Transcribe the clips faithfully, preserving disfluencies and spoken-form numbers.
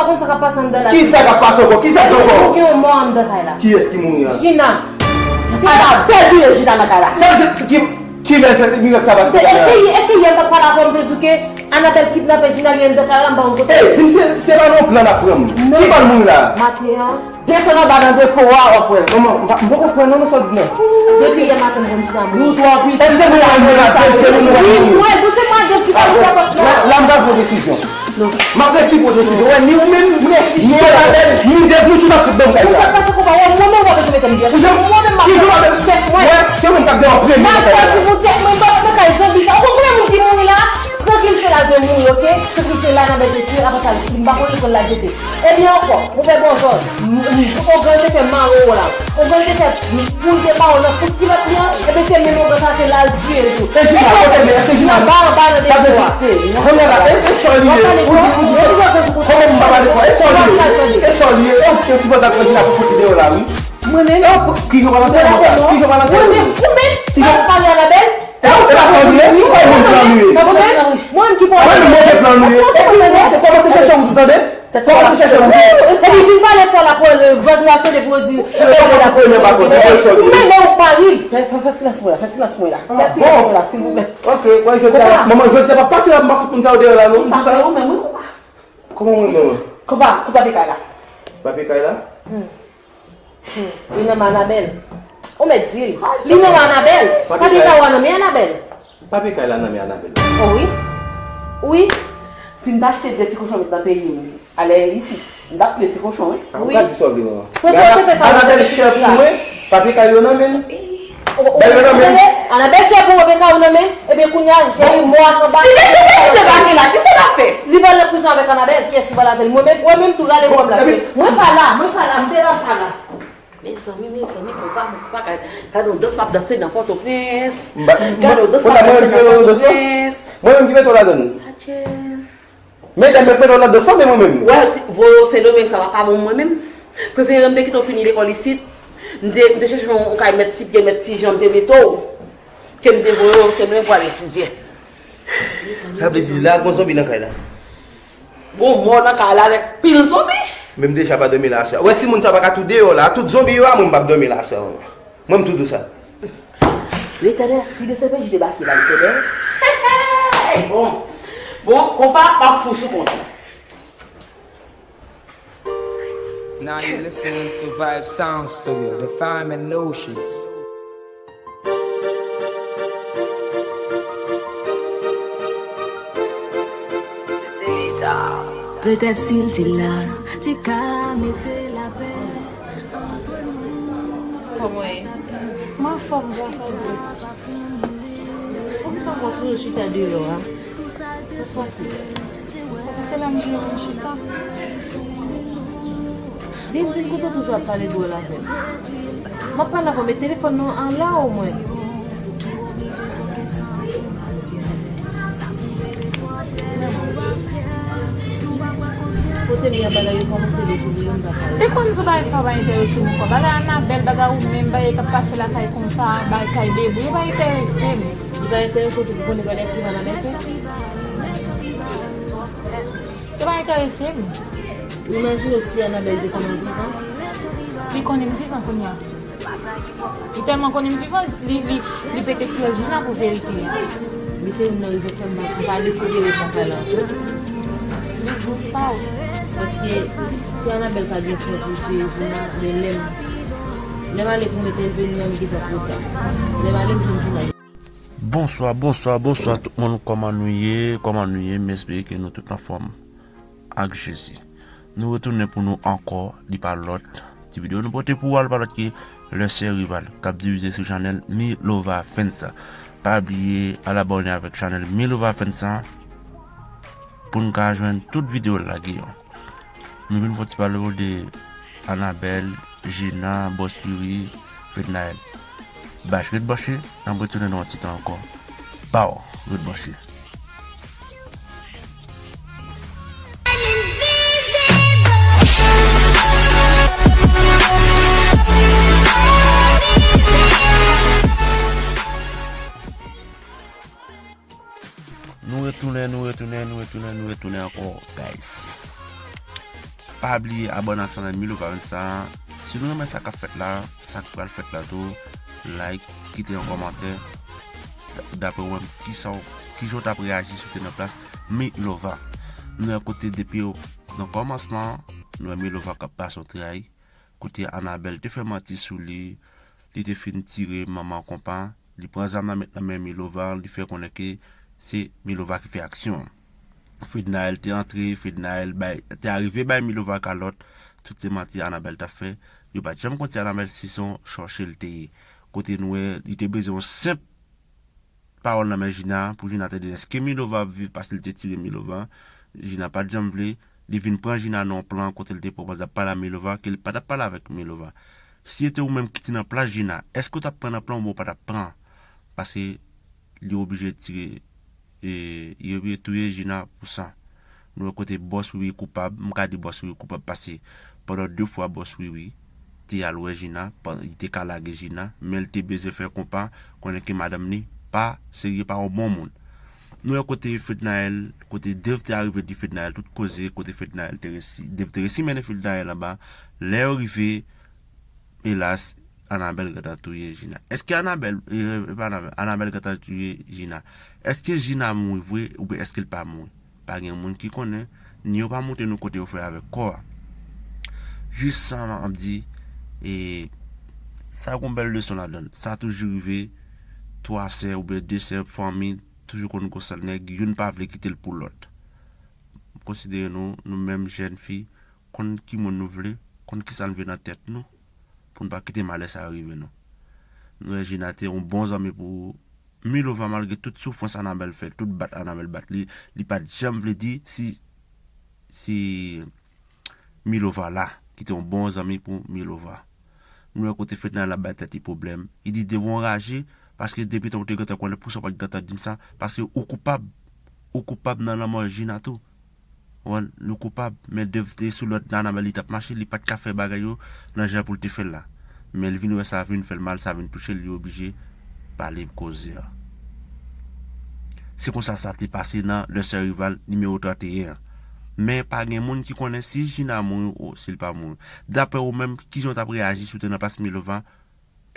Pa konn sa k ap pase anndan la. Ki sa k ap pase ankò? Ki sa k ankò? Gen yon mò anndan kay la. Kiyès ki mouri a? Jina. Anabèl touye Jina nan kay la. Sa se ki ki lè fè mirak sa pase? Èske èske yè m pa t pale avè w, m te di w ke Anabèl kidnape Jina, li anndan kay la, m pa konn kote. Ey, di m se se pa nan yon plan l ap pran m. Ki bal mouri la? Maten an. Desann anba nan depo a, w ap wè l. Manman, m pa m poko kwè non nan sa w di m nan. Depi yè maten m konn Jina mouri. Nou twò piti. Èske nou wè nou la, se nou wè nou? Wi, m wè, nou se pa de ki pa fè pòt la. La m pral pran desizyon. M ap resi pran desizyon. Wè, ni ou menm, ni Anabèl, ni Dev, nou tout ap fout ban m kay sa. Ou pa pase konpa, wè, mwen menm w ap mete m byen. Mwen menm m ap mete tèt mwen. Wè, se ou menm k ap gen an premye nan kay sa. M ap pati pou tèt mwen, m pa nan kay zonbi sa. Ou konprann moun ki mouri la? Trankil se la l te mouri, oke? Trankil se la nan bèt eti, apre sa, m pa konnen kon l la jete. Ebyen ankò, ou fè bon zòn. Ogan te fè mare w la. Ogan te fè pou l te ba w nan fout kilòt li an, ebyen se menm ogan sa se la l tiye l tou. E Jina, kote men, èske Jina anba, anba nan depo a. Kounye a la, e, e sò li ye. Ou di, ou di, kòman m pa pale fò? E sò li ye. E sò li ye. E ou ki te sipoze al pran Jina pou fout li deyò la, wi. Mwen menm? E ou ki jwe pa lantre, mwen sa? Ki jwe pa lantre? Mwen menm, ou menm? Ki jwe pa pale Anabèl? E pa sa w di, e? Ou pa yon moun plan nou ye. Mwen ki pa. Mwen menm, mwen gen plan nou ye. Epi, kòmanse chèche wout ou, tande? Kòmanse chèche wout ou. Epi vin pale fò la pou vwazin nan tande pou yo di. E ou pa premye pa konn, e sò li ye. Men, men ou pa ri. Fè, fè, fè silans mwen la, fè silans mwen la. Fè silans mwen la, silvouplè. Ok, wè, jodi a, manman, jodi a, pa pase la, m ap fout moun sa yo deyò la, non. Pase ou menm, wi. Kòman mwen menm? Koupa, koupa pe kay la. Koupa pe kay la? Hmm. Hmm. Li nan men Anabèl. Ou mèt di l. Li nan men Anabèl. Papye kay la nan men Anabèl. Papye kay la nan men Anabèl. O wi. Wi. Si m t achte de ti kochon met nan peyi m, alè isit, m t ap touye ti kochon, wi. A, ou ka di sa w vle, manman. Anabèl chè pou mwen, papye kay yo nan men l. Bay yo nan men. Anabèl chè pou mwen, papye kay yo nan men l. Ebyen, kounye a, cheri, mò a nan bak. Si mesye Bèjou debake la, kisa n ap fè? Li pral nan prizon avèk Anabèl, kiyès ki pral avè l? Mwen menm, mwen menm tou rale kò m la. Mwen pa la, mwen pa la, m te la, m pa la. Mezanmi, mezanmi, konpa, konpa, gad, gad yon dans m ap danse nan Pòtoprens. Gad yon dans m ap danse nan Pòtoprens. Mwen menm ki mete w ladann. Adje. Medam, mwen mete w ladan sa, men mwen menm. Wè, voye w Sendomeng, sa va pa bon mwen menm. Prefere m te kite w fini lekòl isit. M te, m te chèche yon kay mèt Ti Pye, mèt Ti Jan, m te mete w. Ke m te voye w Sendomeng pou al etidye. Sa vle di, la, gon zonbi nan kay la. Gon mò nan kay la avèk pil zonbi. Men m deja pa dòmi la aswè. Wè, si moun sa pa ka tou deyò la, tout zonbi yo a, mwen m p ap dòmi la aswè. Mwen, m tou di w sa. Letènèl, si D C P J debake la, Letènèl. Bon, bon, konpa, m ap fou sou kont ou. Now you listening to Vibe Sound Studio, the fine and notions. Petèt si l te la, te ka mete lapè. Kòman w ye? M anfòm, gras a Dye. Poukisa w toujou chita deyò a? Sa k pase? Paske se la m vle pou m chita. Depi m vin kote w toujou ap pale dwòl avè m. M ap pale avè w, men telefòn nan an la omwen. Kote m ye a, bagay yo kòmanse depi li menm pa pale. Te konn di w bagay sa yo pa enterese m ankò. Bagay Anabèl, bagay ou menm, bagay k ap pase lakay konpa, bagay kay Bebou, yo pa enterese m. Li pa enterese w tou pou konnen bagay prive Anabèl tou? Yo pa enterese m. Ou imajine w si Anabèl te konnen w vivan? Li konnen m vivan kounye a. Li tèlman konnen m vivan, li, li, li pete fyèl Jina pou verite a. Men se youn nan rezon k fè m pa, m pa deside ret nan kay la ankò. Biznis pa w. Paske si Anabèl pa gen kè pou l touye Jina, men lè m, lè m ale pou m entèveni a, m gentan twò ta. Lè m ale, m jwenn Jina. Bonswa, bonswa, bonswa tout moun, kòman nou ye? Kòman nou ye? M espere ke nou tout anfòm ak Jezi. Nou retounen pou nou ankò, li pa lòt. Ti videyo nou pote pou ou a, li pa lòt ke Le Sè Rival, k ap divize sou chanèl Milova Fans. Pa bliye al abòne avèk chanèl Milova Fans pou n ka jwenn tout videyo l lage yo. Nou vin fè yon ti pale w de Anabèl, Jina, Bòs Youri, Fednaelle. Bach, ret branche, n ap retounen nan yon ti tan ankò. Baw, ret branche. Nou retounen, nou retounen, nou retounen, nou retounen ankò, guys. Pa bliye abòne ak chanèl Milova Vincent. Si nou renmen sa k ap fèt la, sa k pral fèt la tou, like, kite yon kòmantè. Dapre w menm, ki sa w, ki jan w t ap reyaji si w te nan plas Milova? Nou wè kote depi nan kòmansman, nou wè Milova k ap pase yon tray. Kote Annabelle te fè manti sou li, li te fin tire manman konpa, li pran zam nan met nan men Milova, li fè konnen ke se Milova ki fè aksyon an. Fednaelle te antre, Fednaelle bay, te arive bay Milova kalòt, tout se manti Annabelle t ap fè. Yo pa t janm konn si Annabelle si se yon chòche l te ye. Kote nou wè, li te bezwen yon senp pawòl nan men Gina, pou Gina tande èske Milova ap viv paske li te tire Milova. Gina pa t janm vle, li vin pran Gina nan yon plan kote li te pran pòz ap pale a Milova, ke li pa t ap pale avèk Milova. Si se te ou menm ki te nan plas Gina, èske w t ap pran nan plan oubyen w pa t ap pran? Paske li oblije tire, e, li oblije touye Gina pou sa. Nou wè kote Bòs Wiwi koupab, m ka di Bòs Wiwi koupab paske pandan de fwa Bòs Wiwi te al wè Gina, li te ka lage Gina, men li te bezwen fè konpa, konnen ke madanm li pa serye, pa yon bon moun. Nou wè kote Fednaelle, kote Dave te arive di Fednaelle tout koze, kote Fednaelle te resi, Dave te resi mennen Fednaelle anba. Lè yo rive, elas, Annabelle gentan touye Gina. Èske Annabelle, e, e pa Annabelle, Annabelle gentan touye Gina? Èske Gina mouri vre oubyen èske l pa mouri? Pa gen moun ki konnen, ni yo pa montre nou kote yo fè avèk kò a. Jis sa m ap di, e, sa gon bèl leson ladann. Sa toujou rive, twa sè oubyen de sè fanmi toujou konn gwo sal nèg, youn pa vle kite l pou lòt. M konsidere nou, nou menm jèn fi, konn ki moun nou vle, konn ki sa n vle nan tèt nou, pou n pa kite malè sa rive nou. Nou wè Gina te yon bon zanmi pou Milova malgre tout soufrans Annabelle fè, tout bat Annabelle bat li, li pa t janm vle di si, si Milova la, ki te yon bon zanmi pou Milova. Nou wè kote Fednaelle ap bay tèt li pwoblèm. Li di Dave w anraje, paske depi tan ou te gentan konnen, poukisa w pa t gentan di m sa, paske ou koupab, ou koupab nan lanmò Gina tou. Ou konprann? Nou koupab, men Dave te sou lòd Annabelle, li t ap mache, li pa t ka fè bagay yo nan jan pou l te fè l la. Men l vin wè sa vin fè l mal, sa vin touche l, li oblije pale koze a. Se konsa sa te pase nan Le Seul Rival nimewo trannteyen an. Men pa gen moun ki konnen si Gina mouri ou si l pa mouri. Daprè ou menm, kijan w t ap reyaji si w te nan plas Milova?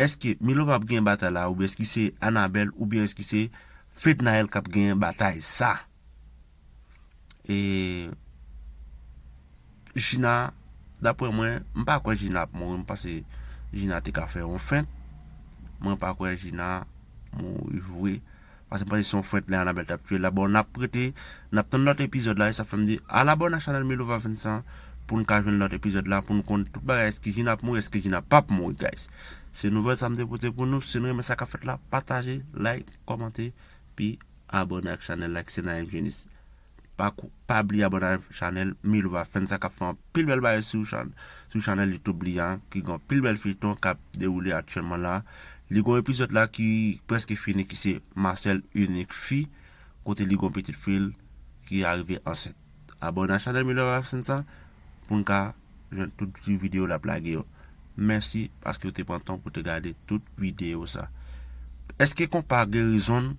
Èske Milova ap genyen batay la, oubyen èske se Annabelle, oubyen èske se Fednaelle k ap genyen batay sa? E Gina, daprè mwen, m pa kwè Gina ap mouri, m panse Gina te ka fè yon fent. Mwen pa kwè Gina mouri vre. Paske m panse se yon fent lè Annabelle t ap touye l la. Bon, n ap rete, n ap tann lòt epizòd la, e sa fè m di, al abòne ak chanèl Milova Vincent pou n ka jwenn lòt epizòd la, pou n konn tout bagay, èske Gina ap mouri, èske Gina p ap mouri, guys. Se nouvèl sa m te pote pou nou, si nou renmen sa k ap fèt la, pataje, like, kòmante, pi abòne ak chanèl la ki se Naïm Jenis. Pa kou-, pa bliye abòne ak chanèl Milova Fans sa k ap fè anpil bèl bagay sou chan-, sou chanèl YouTube li a, ki gen anpil bèl feyton k ap dewoule aktyèlman la. Li gen yon epizòd la ki prèske fini, ki se Marcel Unique Fi, kote li gen yon pitit fi l ki arive ansent. Abòne ak chanèl Milova Fans sa pou n ka jwenn tout ti videyo l ap lage yo. Mèsi paske w te pran tan pou te gade tout videyo sa. Èske konpa gen rezon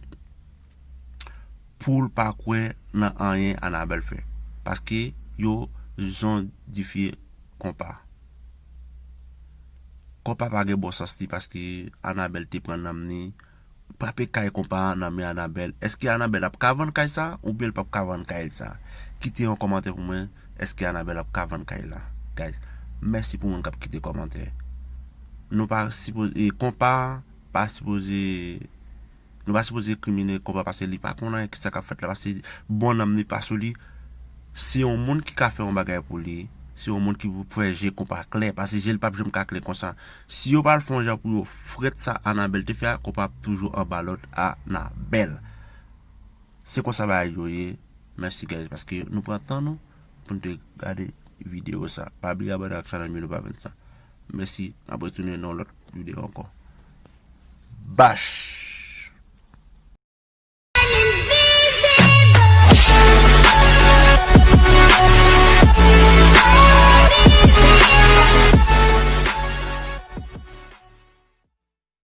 pou l pa kwè nan anyen Annabelle fè? Paske yo zondifye konpa. Konpa pa gen bon sans li paske Annabelle te pran nanm ni, frape kay konpa nan men Annabelle. Èske Annabelle ap ka vann kay sa oubyen l p ap ka vann kay sa? Kite yon kòmantè pou mwen. Èske Annabelle ap ka vann kay la? Guys, mèsi pou moun k ap kite kòmantè. Nou pa sipoze, e, konpa pa sipoze, nou pa sipoze krimine konpa paske li pa konnen ki sa k ap fèt la, paske bon nanm li pa sou li. Se yon moun ki ka fè yon bagay pou li, se yon moun ki pou fè je konpa klè, paske je l p ap janm ka klè konsa. Si yo pral fè yon jan pou yo frèt sa Annabelle te fè a, konpa ap toujou anba lòd Annabelle. Se konsa bagay yo ye. Mèsi, guys, paske nou pran tan nou pou n te gade videyo sa. Pa bliye abòne ak chanèl Milova Fans sa. Mèsi, n ap retounen nan yon lòt videyo ankò. Bach!